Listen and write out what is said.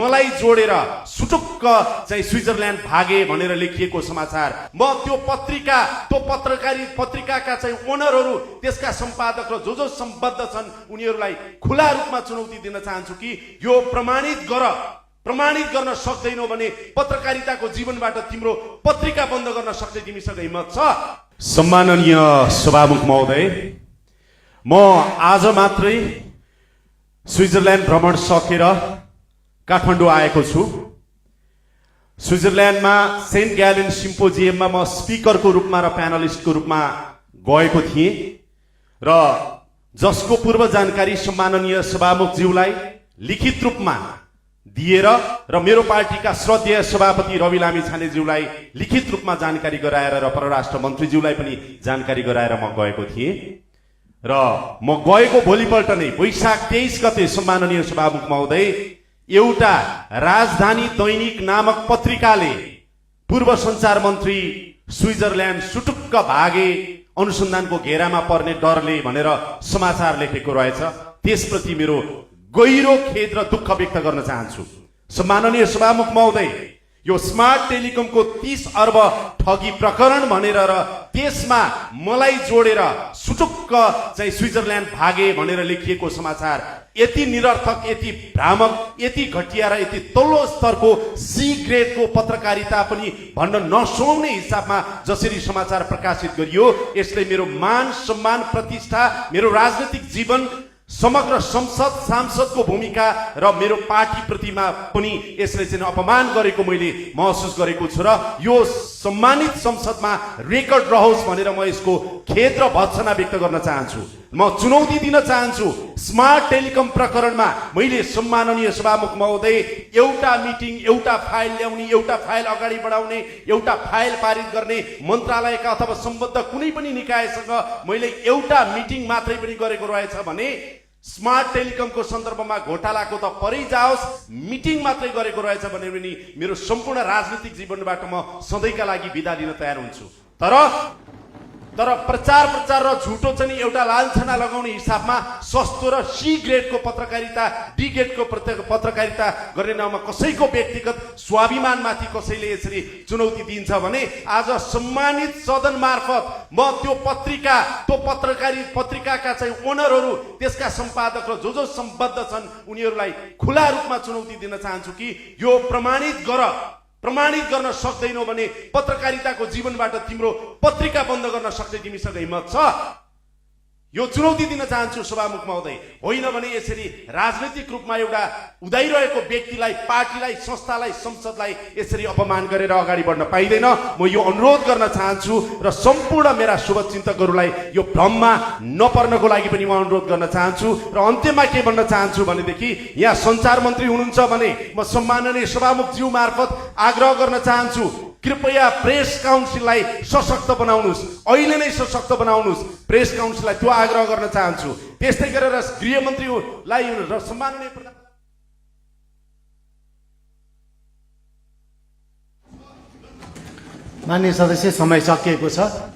मलाई जोडेर सुटुक्क चाहिँ स्विजरल्यान्ड भागे भनेर लेखिएको समाचार। म त्यो पत्रिकाका चाहिँ ओनरहरू, त्यसका सम्पादक र जो सम्बद्ध छन् उनीहरूलाई खुला रूपमा चुनौती दिन चाहन्छु कि यो प्रमाणित गर्न सक्दैनौ भने पत्रकारिताको जीवनबाट तिम्रो पत्रिका बन्द गर्न सक्ने तिमीसँग हिम्मत छ? सम्माननीय सभामुख महोदय, म आज मात्रै स्विजरल्यान्ड भ्रमण सकेर काठमाडौँ आएको छु। स्विजरल्यान्डमा सेन्ट ग्यालेन सिम्पोजियममा म स्पिकरको रूपमा र प्यानलिस्टको रूपमा गएको थिएँ र जसको पूर्व जानकारी सम्माननीय सभामुखज्यूलाई लिखित रूपमा दिएर र मेरो पार्टीका श्रद्धेय सभापति रवि लामिछानेज्यूलाई लिखित रूपमा जानकारी गराएर र परराष्ट्र मन्त्रीज्यूलाई पनि जानकारी गराएर म गएको थिएँ र म गएको भोलिपल्ट नै वैशाख 23 गते सम्माननीय सभामुख महोदय एउटा राजधानी दैनिक नामक पत्रिकाले पूर्व संचार मन्त्री स्विजरल्यान्ड सुटुक्क भागे, अनुसन्धानको घेरामा पर्ने डरले भनेर समाचार लेखेको रहेछ। त्यसप्रति मेरो गहिरो खेद र दुःख व्यक्त गर्न चाहन्छु। सम्माननीय सभामुख महोदय, यो स्मार्ट टेलिकमको 30 अर्ब ठगी प्रकरण भनेर र त्यसमा मलाई जोडेर सुटुक्क चाहिँ स्विजरल्यान्ड भागे भनेर लेखिएको समाचार यति निरर्थक, यति भ्रामक, यति घटिया र यति तल्लो स्तरको सी ग्रेडको पत्रकारिता पनि भन्न नसुहाउने हिसाबमा जसरी समाचार प्रकाशित गरियो, यसले मेरो मान सम्मान प्रतिष्ठा, मेरो राजनीतिक जीवन, समग्र संसद सांसदको भूमिका र मेरो पार्टी प्रतिमा पनि यसले चाहिँ अपमान गरेको मैले महसुस गरेको छु र यो सम्मानित संसदमा रेकर्ड रहोस् भनेर म यसको खेद र भर्त्सना व्यक्त गर्न चाहन्छु। म चुनौती दिन चाहन्छु। स्मार्ट टेलिकम प्रकरणमा मैले सम्माननीय सभामुख महोदय एउटा मिटिङ, एउटा फाइल ल्याउने, एउटा फाइल अगाडि बढाउने, एउटा फाइल पारित गर्ने मन्त्रालयका अथवा सम्बद्ध कुनै पनि निकायसँग मैले एउटा मिटिङ मात्रै पनि गरेको रहेछ भने स्मार्ट टेलिकमको सन्दर्भमा घोटालाको त परै जाओस्, मिटिङ मात्रै गरेको रहेछ भने पनि मेरो सम्पूर्ण राजनीतिक जीवनबाट म सधैँका लागि बिदा लिन तयार हुन्छु। तर प्रचार र झुटो चाहिँ एउटा लान्छना लगाउने हिसाबमा सस्तो र सी ग्रेडको पत्रकारिता, डी ग्रेडको पत्रकारिता गर्ने नाममा कसैको व्यक्तिगत स्वाभिमानमाथि कसैले यसरी चुनौती दिन्छ भने आज सम्मानित सदन मार्फत म त्यो पत्रिकाका चाहिँ ओनरहरू, त्यसका सम्पादक र जो सम्बद्ध छन् उनीहरूलाई खुला रूपमा चुनौती दिन चाहन्छु कि यो प्रमाणित गर्न सक्दैनौ भने पत्रकारिताको जीवनबाट तिम्रो पत्रिका बन्द गर्न सक्ने तिमीसँग हिम्मत छ? यो चुनौती दिन चाहन्छु सभामुख महोदय। होइन भने यसरी राजनीतिक रूपमा एउटा उदाइरहेको व्यक्तिलाई, पार्टीलाई, संस्थालाई, संसदलाई यसरी अपमान गरेर अगाडि बढ्न पाइँदैन। म यो अनुरोध गर्न चाहन्छु र सम्पूर्ण मेरा शुभचिन्तकहरूलाई यो भ्रममा नपर्नको लागि पनि म अनुरोध गर्न चाहन्छु। र अन्त्यमा के भन्न चाहन्छु भनेदेखि यहाँ सञ्चार मन्त्री हुनुहुन्छ भने म सम्माननीय सभामुखज्यू मार्फत आग्रह गर्न चाहन्छु, कृपया प्रेस काउन्सिललाई सशक्त बनाउनुहोस्, अहिले नै सशक्त बनाउनुहोस् प्रेस काउन्सिललाई, त्यो आग्रह गर्न चाहन्छु। त्यस्तै गरेर गृहमन्त्रीलाई र सम्माननीय माननीय सदस्य, समय सकिएको छ।